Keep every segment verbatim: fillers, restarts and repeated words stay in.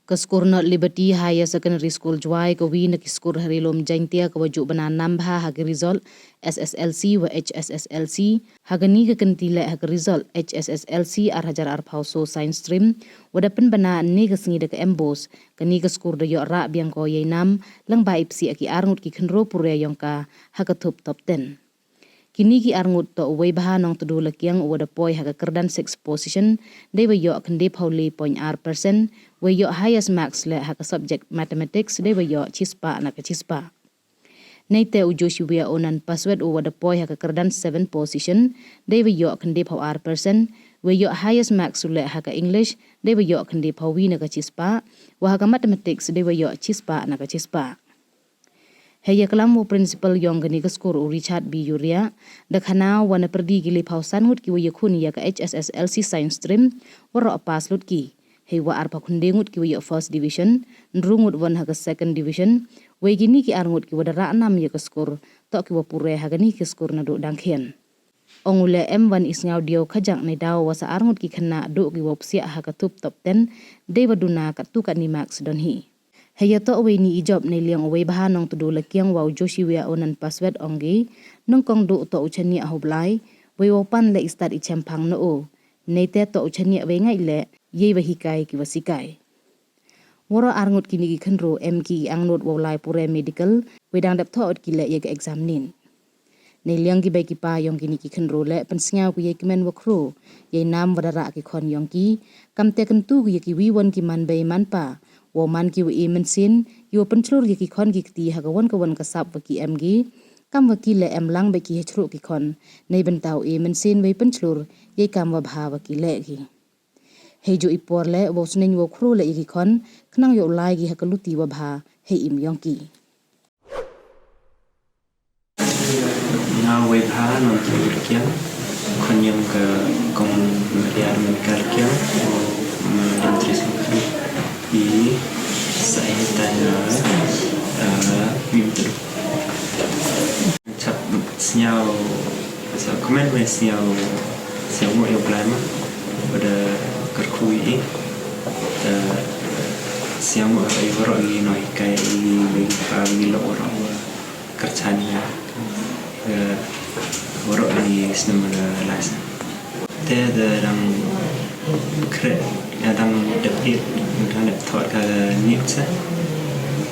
Ka skur North Liberty Higher Secondary School Jowai ka wi na ki skur ha Ri-lum Jaiñtia ka wa ju bna nam bha ha ki result S S L C wa H S S L C. Ha kani ka kynti leh ha ka result H S S L C ar hajar arphaw soo Science Stream wa da pynbna ynne ka sngi da ka MBOSE, kani ka skur da yoh rah biang ko yei nam lyngba i psiah ki arngut ki khynroo puræ yong ka ha ka thup top ten. Kini ki arngut toh u Weibha Nongtdu Lakiang u wa da poi ha ka kyrdan six position, dei wa yoh khyndai phaw le point ar percent, wei yoh highest marks leh ha ka subject Mathematics, dei wa yoh chispah na ka chispah. Neite u Joshua Onan Paswet u wa da poi ha ka kyrdan seven position, dei wa yoh khyndai phaw ar percent, wei yoh highest marks u leh ha ka English, dei wa yoh khyndai phaw wi na ka chispah, wa ha ka Mathematics, dei wa yoh chispah na ka chispah. Hei ya klam wa u principal yong kani ka skur u Richard B Yuria, da khana u wa na pyrdi ki le phaw san ngut ki wa yakhun ya ka H S S L C Science Stream, waroh pass lut ki. Hei wa ar phaw khyndai ngut ki wa yoh first division, ynru ngut wan ha ka second division, wei kini ki arngut ki wa da rah nam ya ka skur, toh ki wa puræ ha kani ka skur naduh dang khian. Ong u leh em wan i sngewdiaw khajak neidaw wa sa arngut ki khynnah duh ki wa psiah ha ka thup top ten, dei wa duna kattu katni marks don hi. Hei ya toh wei ni i jop nei liang u Weibha Nongtdu Lakiang wa u Joshua Onan Paswet ong ki, nyngkong duh toh u chaniah ha u Blai, wei wow pan leh i stad i chemphang na u. Neite toh u chaniah wei ngait leh, yei wa hikai ki wa sikai. Waroh arngut kini ki khynroo em ki i angnud wow lai puræ medical, wei dang dep thoh ki leh ya ka exam NEET. Nei liang ki bei ki pa yong kini ki khynroo leh pynsngew ki yei kmen wa khroo, yei nam wa da rah ki khon yong ki, kamte kyntu ki ya ki wi wan ki man bei man pa, wow man ki wa e mynsien, ki wa pynchlur ya ki khon ki kti ha ka wan ka wan ka sap wa ki em ki, kam wa ki leh em lang bei ki ha chroh ki khon, neibynta wow e mynsien wei pynchlur, yei kam wa bha wa ki leh ki. Hei ju i por leh, wow sneng wow khroo leh ya ki khon, khnang yow lai ki ha ka luti wa bha, hei im yong ki. Nga Weibha Nongtdu Lakiang, khon yong ka Kong Maria Dominica Lakiang, Madam Teresa Lakiang, i sa e ta ya, eh, Mim Tru. Chap sñiaw, sa comment me sñiaw, sñiaw mo yow blai ma, wa da kyrkhu i, da sñiaw mo i waroh i nonghikai i, i pa i lo waroh wa kyrchan ya, eh, waroh i snem da lai sa. Te da dang khreh, da dang dep it, da dang dep thoh ka NEET sa.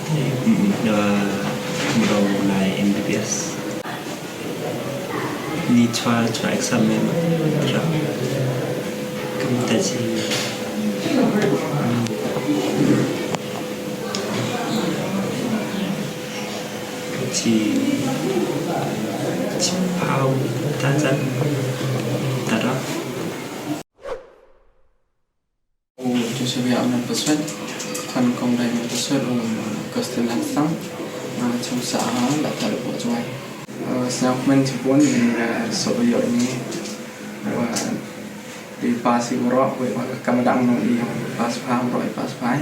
Te, mm, da, da lai MBBS. Ni chwa, chwa exam me ma. Tra. Kam ta chi. Chi, chi phaw ta chan. Ta ra. U Joshua Onan Paswet, khon Kong Diamond Paswet, u Augustine Langsang, na chong sa ha, la ta le po chwai. Eh, sñiaw kmen chibun, min, eh, so yo ni, wa, di pass i waroh, wa, wa, kam dang no i, pass pha, waroh i pass pha.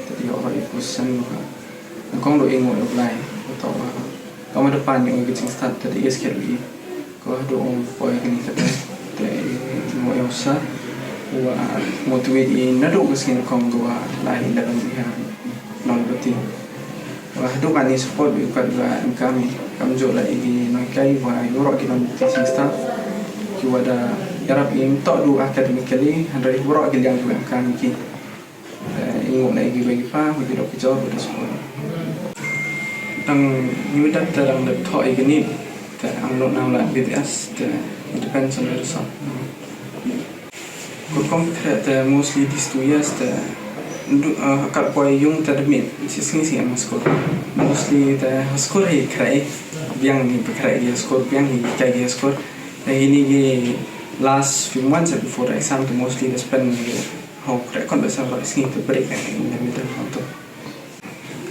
Te di waroh i position, wa, Kong do i ngooh yow blai, wa toh wa. Kam da pan i o ki jingstad, te di i sket wi. Ko do o poi kani ka te. Te i ngooh yow sa. Wa motivate i na do ka sngin Kong do wa lai da lam i ha. Nong bati. Wa do kani support wi kat wa em kami. Kam jo la i ki nonghikai wa i waroh ki nong bati jingstad. Ki wa da yarap i toh do academically, hynrei waroh ki liang ki wa em kami ki. Eh, i ngooh na i ki bei ki pa, wa ki dok ki jor, wa da skur. Dang, ni wa dang te dang dep thoh i ka NEET, te ang lot nang la MBBS, te it depends on the result. Kur kong khreh te mostly these two years te, ndu, eh, kat poi yung te da mih, chi sngi sngi em ha skur. Mostly te ha skur hi khreh, biang ni pykhreh ki ha skur, biang ni kai ki ha skur. Te ini ki last few months before the exam te mostly da spend ni Hok, record da sa roi sngi te break in the middle of the.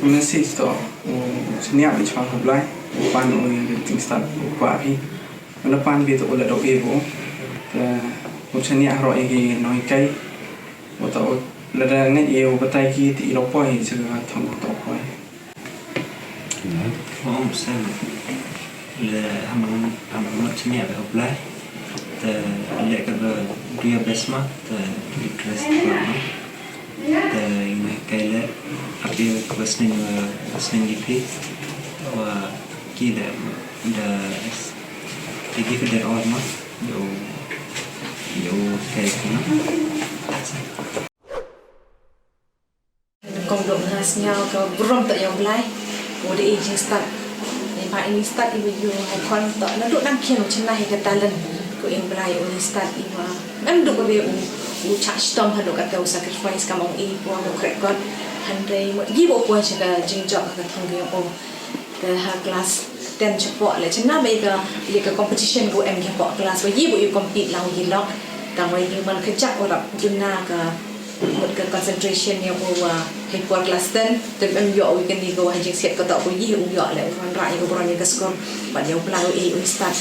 Message to, u chaniah i chwa ha Blai, u pan u ya ka jingstad, u kwah phi. Wala pan phi to u la dok e bo. Te u chaniah roi ki nonghikai. Wa to u la da ngait e u batai ki ti i lo poi, cha ka thong to poi. Ong sem le hamang, hamang no chaniah be u Blai. Te le ka ba do your best ma, te interest ko ma. Te i nonghikai le Ki listening, uh, listening ki phi. Wa ki da, da, they give it their all, no? Yo, yo, take, no? That's it. Kong dok nga sñiaw ka burom toh ya u Blai. U da e jingstad. Neibhah ini stad iwa yoh ha khon toh nadooh dang khian u chna hi ka talent. Ko e u Blai u ni stad iwa. Em duk wa be u, u chah chitom hadooh katte u sacrifice kam ong i wa u kreh kot. Hynrei mut gi wa u poi cha ka jingjop ha ka thong ka yong o. Te ha class ten chapoh le chna me ka, le ka competition ko em ki hapoh class wa ye bu u compete lang ki lok. Tang wa ye man ka jak wa rap duna ka mut ka concentration ya ko wa hei por class ten. Te em yoh u kani ko wa ha jingsiat ko toh ko ye u yoh le u wanrah ya ka burom ya ka skur. Bad ya u Blai u e u stad.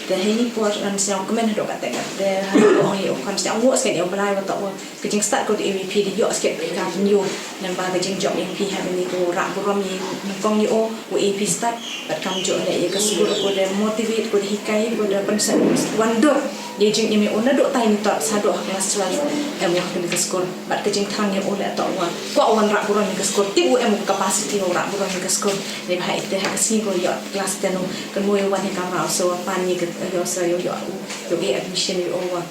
Te heini por ngan sñiaw kmen hadooh katte katte hadooh ko ong ya u khon sñiaw ngu sken ya u Blai wa toh wa Ka jingstad ko da e wa phi da yoh skit ka pynyoh. Nang ba ka jingjop yong phi ha kani ko rah burom ya nyngkong ya o, wa e phi stad, bad kamjooh leh ya ka skur ko da motivate, ko da hikai, ko da pynsan wan dur. Ya jingim ya o nadooh tai ni toh, sa dooh ha class twelve, em wa ha kani ka skur. Bad ka jingthrang ya o leh toh wa, kwah wan rah burom ya ka skur, tip u em ka capacity wa rah burom ya ka skur. Neibhah ite ha ka sngi ko yoh class ten o, kynmoo ya wan ya ka rah o, so wa pan ya ka, yoh sa yoh yoh u, yoh e admission ya o wa.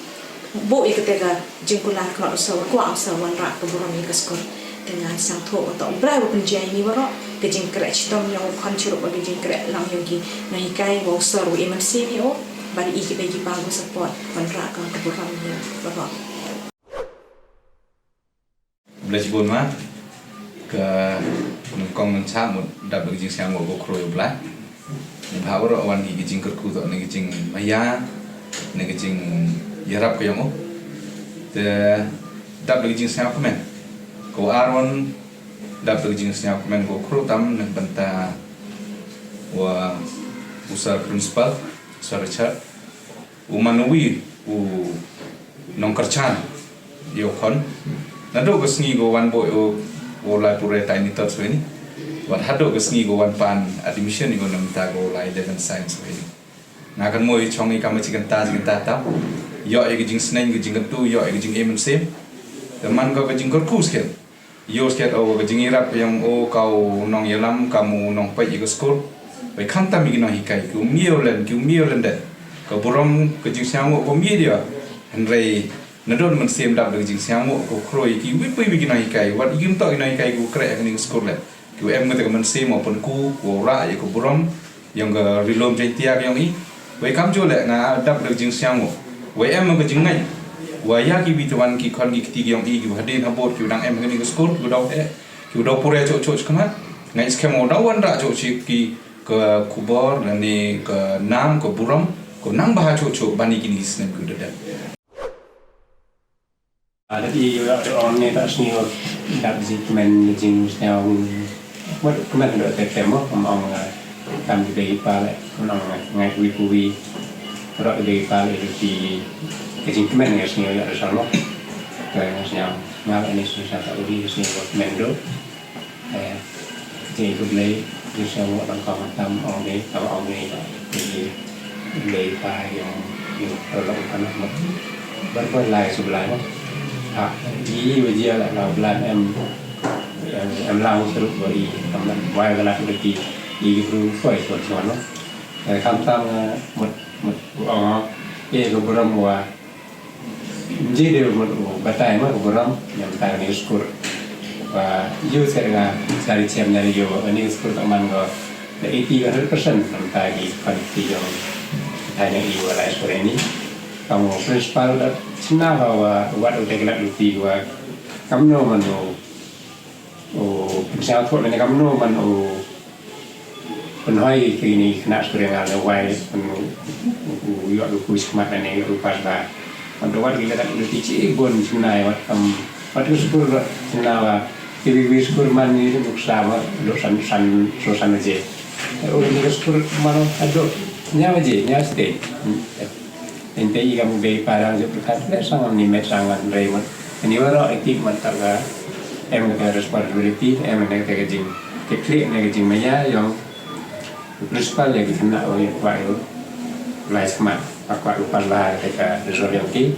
Booh ya kate ka jingkular khmat u sa wa kwah u sa wanrah ka burom ya ka skur. Te nga sñiawthooh wa toh u Blai wa pynjia ini waroh, ka jingkreh chitom yong u khon chirup wa ka jingkreh lang yong ki nonghikai wa u sor wa e mynsiem ya o, bad i ki bei ki pa wa support wanrah ka ka burom ya waroh. Blai chibun ma, ka nyngkong ngan chah mut dap da ka jingsñiawngooh ko khroo ya u Blai. Neibhah waroh wan ki ka jingkyrkhu toh na ka jingmaya, na ka jingyarap ka yong o. Te dap da ka jingsñiaw kmen. Ko ar wan dap da ka jingsñiaw kmen ko khroo tam na ka bynta wa u Sir Principal, Sir Richard. U man uwi u nongkyrchaan ya u khon. Nadooh ka sngi ko wan booh ya u, u lai pule tai ni tot swe ni. Wat hadooh ka sngi ko wan pan admission ya u na ka bynta ko lai eleven science swe ni. Nga kynmoo i chong i kam chi kynta chi kynta tam. Yoh ya ka jingsneng, ka jingkyntu, yoh ya ka jingim mynsiem. Te man ko ka jingkyrkhu skhem. Yoh skhem o wa ka jingyarap yong o ka u nongyalam, kam u nongpait ya ka skur. Wei khamtam ya ki nonghikai, ki u mih u len, ki u mih u len de. Ka burom, ka jingsñiawngooh ko mih de. Hynrei nadooh mynsiem dap da ka jingsñiawngooh ko khroo ya ki wi wi ki nonghikai, wat i kim toh ki nonghikai ki u kreh ya kani ka skur le. Ki u em kate ka mynsiem wa pynku, wa rah ya ka burom yong ka Ri Loom Jaiñtia ka yong i. Wei kamjooh leh nga dap da ka jingsñiawngooh. Wei em ka jingngeit wa ya ki wi te wan ki khon ki kti ki yong i ki wa hadien habood ki wa dang em ha kani ka skur, ki wa daw eh, ki wa daw pule chooh chooh chakhmat. Nga i skhem wa daw wanrah chooh chooh ki ka khubor lane ka naam ka burom, ko nang bha chooh chooh ban i kini ki snem ki wa da dep. Ah, dep i yoh da ong ne ta sngi wa dap ji kmen jingsñiaw. Wat kmen da te te mo, kam ong, ah, kam ji bei pa le, kam ong, ah, ngai wi ku wi. Rok ji bei pa le, ki, ka jingkmen nga sngi yoh da sal mo. Ka sngi nga le ni sngi sa ta uri sngi wa kmen do. Eh, te khublei, jingsñiawngooh dang kam tam ong ne, kam ong ne, te khublei pa yong, yong, rok kan mo. Bar bar lai su Blai mo. Ha, i wa jia la, la Blai em, em, em lang seru ko i, em lang, wai ka la ku ti, i ki bru koi ko chuan mo. Eh, kam tam, eh, mut, mut, ong, e ko burom wa, Nji de mut u batai ma u burom, ya batai ni skur. Wa, yu ser nga, sari chem na yu, ni skur ka man ko, da eighty, hundred percent, nam tai ki, kan ki yong, tai na i wa lai skur ni. Kam u principal da, chna wa, wa, wat u te klat u ti wa, kam no man u, u, pynsiaw thok ni kam no man u, Pynhoi ki ni khynnah skur ya nga le wai, pyn u, u, u, yoh u ku chakhmat ne, yoh u pass ba. Wan da wat ki kata ki ti chi bun chynna wat kam, wat ki skur wat chynna wa. Ki wi wi skur man ni nuksa wa, dooh san, san, so san je. O ni skur man hadooh, ñiaw je, ñiaw ste. Ente i kam bei parang je pyrkhat, le sang ni met sang ngan rei mut. Ni waroh i tip mut ta ka, em ka responsibility, em ka jing, ka klik ne ka jingmaya yong principal ya ki khynnah wa yoh kwah yoh lai chakhmat, kwah yoh pass ba ka result yong ki.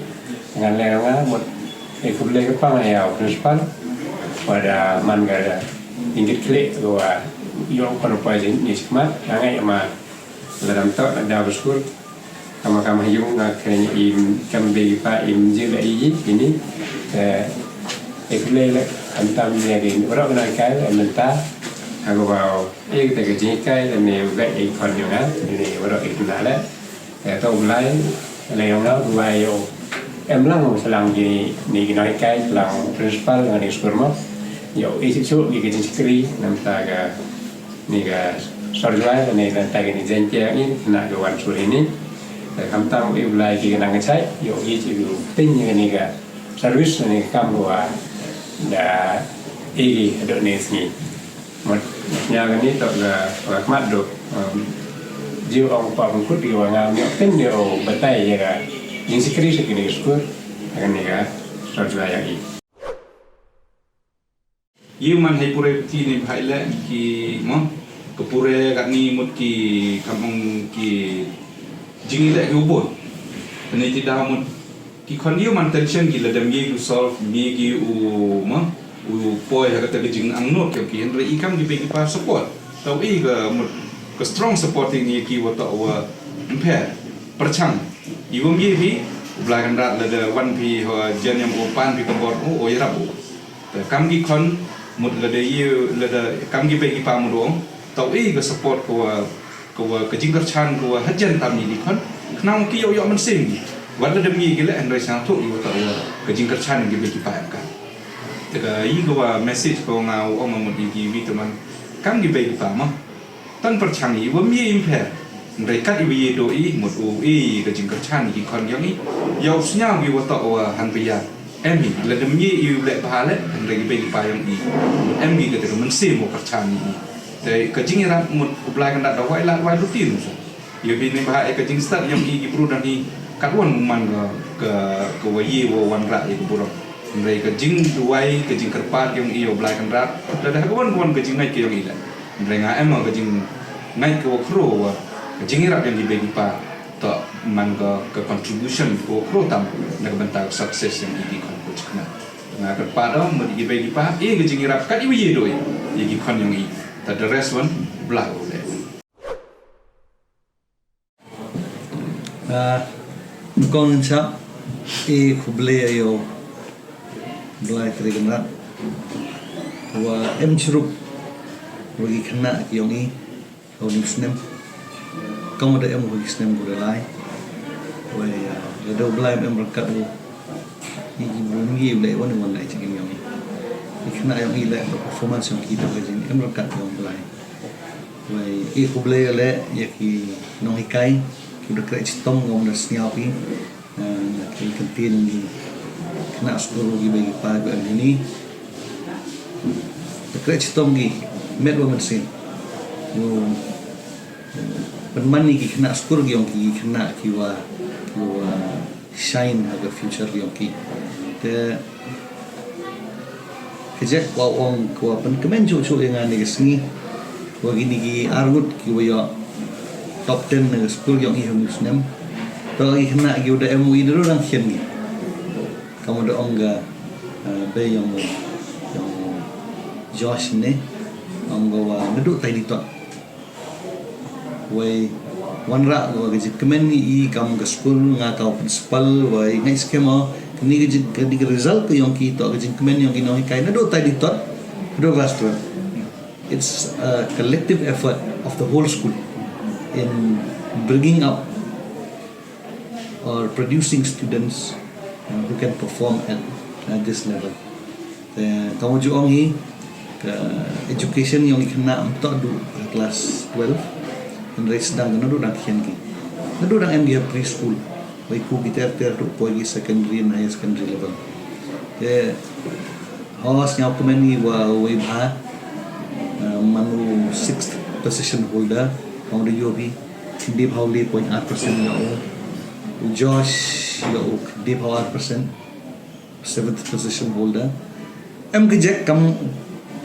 Ngan le nga mut, e khublei ka pang ya u principal, wa da man ka Ingit klik ko wa yoh ko pa jin ni sikmat, ngai ma la dam to la da skur. Kama kama yung nga kene im kam be pa im je la i ini. Eh, ek le le antam ni agin. Ora na kai la menta. Aku bau, eh, kita ke jin kai la me u gai e kon yung ha. Ini ora ek na le. Eh, to u Blai, le yong nga u Blai yoh. Em lang, selang ki ni ki nai kai, selang principal, ngan ni skur mo. Yoh, i chu, ki ki jin sikri, nam ta ka, ni ka, sor juai, ni nam ta ka ni jen pia ni, na ka wan suri ni. Eh, kam tam i u Blai ki ka nang chai, yoh, i chu, tin ni ka, service ni kam wa, da, i ki, do ni sini. Mut, nya kani to ka, ka khmat duk, um, jiu ong pa pengkut di wa ngam yoh ken di o batai ya ka, jin sikri sikri skur, kani ka, sot jua ya i. Yow man hei pure ti ni bhai le ki mo, ka pure kat ni mut ki kam ong ki jing i le ki u bun. Kani ti da mut ki khon yow man tension ki la dem ye u solve ni ki u mo, u poi ha kata ka jing angnud ki, ki hynrei i kam ki be ki pa support. Tau i ka mut ka strong support ni ki wa tau wa mpher. Perchang. I wam ye phi, u Blai Kynrad la da wan phi ha jan yam u pan phi ka bor u, o yarap u. Te kam ki khon, mut la da ye, la da kam ki be ki pa mut u, tau i ka support ko wa, ko wa ka jingkyrchan ko wa hajan tam ni ki khon, khnang ki yoh yoh mynsiem ki. Wat la da mi ki le, hynrei sa thok i wa tau wa ka jingkyrchan ki be ki pa em ka. Te ka i ko wa message ko nga u ong mut i ki wi teman, kam ki be ki pa ma. Tan perchang i, wa mi im pher. Hynrei kat i wa ye do i, mut u i ka jingkyrchan ki khon yong i. Yow sñiaw ki wa tau wa han pia. Em i, la dem ye i u le bha le, hynrei ki be ki pa yong i. Mut em ki ka te ka mynsiem wa kyrchan i. Te ka jingirap mut u Blai Kynrad da wai lad wai luti nu sa. Yow bi ni bha e ka jingstad yong i ki bru dang i. Kat wan man ka, ka, ka wa ye wa wan ra i ka bru. Hynrei ka jingduwai, ka jingkyrpad yong i yow Blai Kynrad. Da da ka wan wan ka jingngait ka yong i le. Hynrei nga em ka jingngait ka wa khro wa ka jingirap yong ki be ki pa. To man ka, ka contribution ka wa khro tam na ka bynta ka success yong i ki khon ko chikna. Nga kyrpad o mut ki be ki pa, i ka jingirap kat i wa ye doi, i ki khon yong i. Ta the rest wan, bla u le. Ah, kong chap, i khublei ayo Blai Tri Kynrad. Wa em chirup, wa ki khynnah ki yong i, ha u ni u snem. Kam wa da em wa ki snem ko da lai. Wa, ah, da da u Blai em ryngkat u. I ki bru ni u le wan wan lai chikin yong i. I khynnah yong i le, performance yong ki da ka jing em ryngkat yong Blai. Wei, i khublei le, ya ki nonghikai, ki da kreh chitom ngam da sñiaw ki, eh, na ki kyntien ki khynnah skur ki be ki pa ki em hini. Da kreh chitom ki, met wa mynsiem. Yow, eh, pynman i ki khynnah skur ki yong ki khynnah ki wa, ki wa, shine ha ka future yong ki. Te, ka jek wa ong ka wa pynkmen chuh chuh ya nga ni ka sngi. Wa kini ki arngut ki wa yoh top ten na ka skul yong i ha u ni u snem. To ki khynnah ki wa da em u i da dang khian ki. Kam wa da ong ka, ah, bei yong, yong Josh ne. Ong ka wa nga du tai di tot. Wei, wanrah ko ka jingkmen i kam ka skul nga ka principal, wei, ngai skhem o, kani ka jing, kani ka result ka yong ki to ka jingkmen yong ki nonghikai na du tai di tot, du class twelve. It's a collective effort of the whole school in bringing up or producing students, uh, who can perform at, at this level. Te, kam wa ju ong hi, ka education yong i khynnah ym toh du ha class twelve, hynrei sdang ka na du dang khian ki. Na du dang em ki ha preschool, wei ku ki ter ter du poi ki secondary and higher secondary level. Te, ho sñiaw kmen i wa wei bha, uh, man u sixth position holder, kam wa da yoh phi, khyndai phaw le point ar percent yow u. U Josh yow u khyndai phaw ar percent, seventh position holder. Em ka jek kam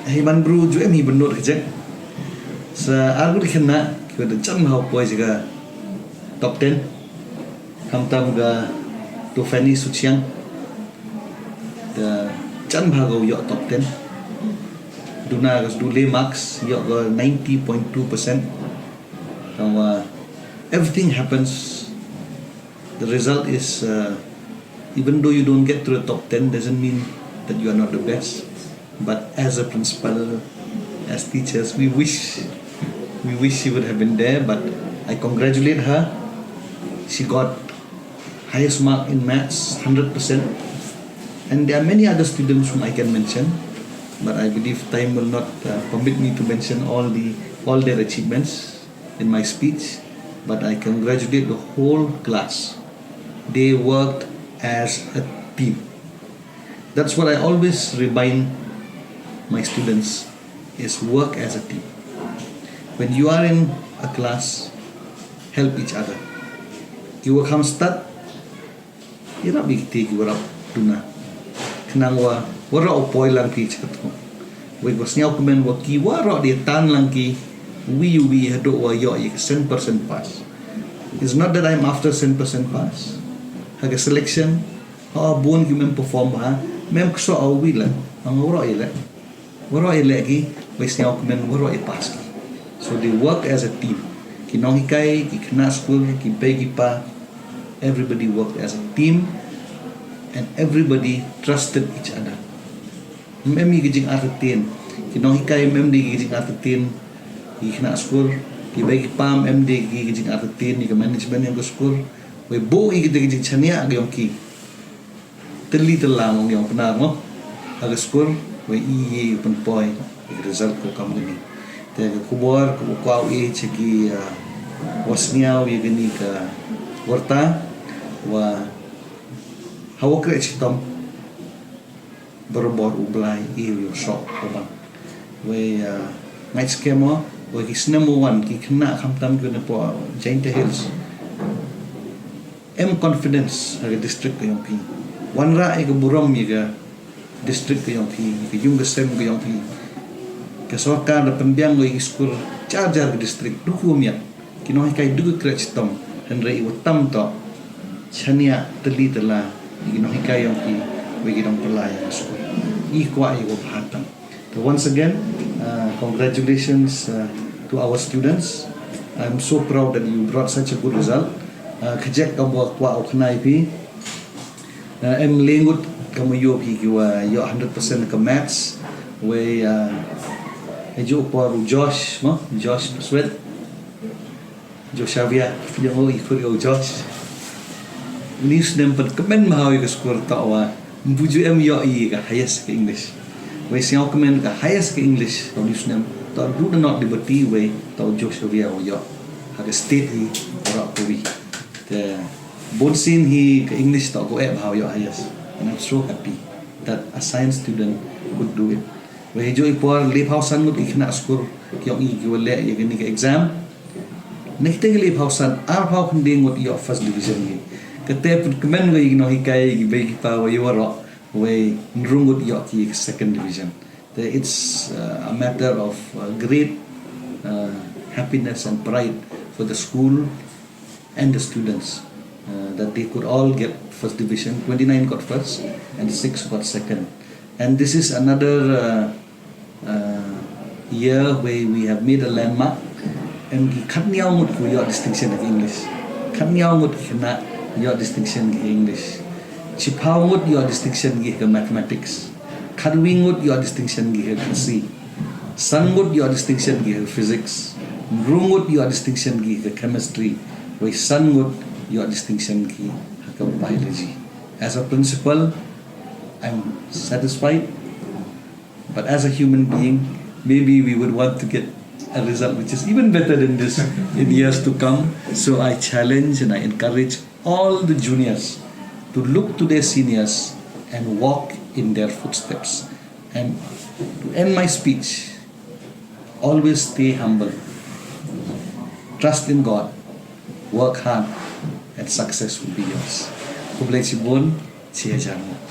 hi man bru ju em hi bynnud ka jek. Sa arngut khynnah ki wa da jan phaw poi cha ka top ten. Khamtam ka Tufani Suchiang. Da jan phaw ka u yoh top ten. Duna ka sdu le marks, yoh ka ninety point two percent. Tangwa, everything happens. The result is, uh, even though you don't get to the top ten, doesn't mean that you are not the best. But as a principal, as teachers, we wish, we wish she would have been there. But I congratulate her. She got highest mark in maths, hundred percent. And there are many other students whom I can mention, but I believe time will not, uh, permit me to mention all the, all their achievements in my speech. But I congratulate the whole class. They worked as a team. That's what I always remind my students, is work as a team. When you are in a class, help each other. Ki wa kham stad, i rap i kti ki wa rap duna. Khnang wa, wa rap u poi lang ki chakatong. Wei wa sniaw kmen wa ki wa rap di tan lang ki, wi wi hadooh wa yoh i ka cent percent pass. It's not that I'm after cent percent pass. Ha ka selection, ha bun ki mem perform ha, mem kso au wi la, ang wa rap i le. Wa rap i le ki, wei sniaw kmen wa rap i pass ki. So they work as a team. Ki nonghikai, ki khynnah skul, ki bei ki pa, everybody worked as a team and everybody trusted each other. Mem i ki jingartatien. Ki nonghikai mem di ki jingartatien. Ki khynnah skul, ki bei ki pa mem di ki jingartatien, ki management yong ka skul. Wei bu i ki di ki jingchaniah ki yong ki. Tylli tylla mong yong pnar mo. Ha ka skul, wei i ye pynpoi, i result ko kam kani. Te ka khubor, ko kwah i cheki, uh, wa sniaw i kani ka warta, wa hawa kre chitom. Barabor u Blai i u yoh sok ko bang. Wei, uh, ngai skemo, wei ki snem u wan, ki khynnah khamtam ki na po Jaintia Hills. Em confidence ha ka district ka yong phi. Wan rah i ka burom i ka district ka yong phi, i ka yung ka sem ka yong phi. Ka sorkar da pynbiang ko i ki skul jar jar ka district, du ki wa miat. Ki nonghikai du ki kre chitom, hynrei i wa tam to, chaniah tylli tylla, i ki nonghikai yong phi, wei ki nongpynlai yong ka skul. I kwah i wa bha tam. So once again, uh, congratulations, uh, to our students. I'm so proud that you brought such a good result. Uh, kajek ka wa kwah u khnai phi. Uh, em le ngut ka mo yoh phi ki wa yoh hundred percent ka maths. Wei, uh, e ju por u Josh, mo? Josh Sweat. Josh Xavier, yoh i khur yoh Josh. Ni snem pat kmen ma hau i ka skul to wa. Mbuju em yoh i ka highest ka English. Wei sniaw kmen ka highest ka English, to ni snem, to du na not di bati wei, to Josh Xavier wa yoh. Ha ka state i, rap ko wi. Te, bun sin hi ka English to ko e bha yoh highest. And I'm so happy that a science student could do it. Wei jo i por le phaw san ngut i khynnah skul, ki yong i ki wa le ya kani ka exam. Nekte ki le phaw san, ar phaw khyndai ngut yoh first division ki. Kate pynkmen ko i ki nonghikai, ki bei ki pa wa yoh wa rap, wei ynru ngut yoh ki second division. Te it's, uh, a matter of, uh, great, uh, happiness and pride for the school and the students, uh, that they could all get first division, twenty-nine got first and six got second. And this is another, uh, uh, year where we have made a landmark. Em ki khatñiaw ngut ki wa yoh distinction ha ka English. Khatñiaw ngut ki khynnah yoh distinction ki ha ka English. Chiphaw ngut yoh distinction ki ha ka mathematics. Khatwi ngut yoh distinction ki ha ka Khasi. San ngut yoh distinction ki ha ka physics. Ynru ngut yoh distinction ki ha ka chemistry. Wei san ngut yoh distinction ki ha ka biology. As a principal, I'm satisfied. But as a human being, maybe we would want to get a result which is even better than this in years to come. So I challenge and I encourage all the juniors to look to their seniors and walk in their footsteps. And to end my speech, always stay humble, trust in God, work hard, and success will be yours. Khublei chibun, chi hajar nguh.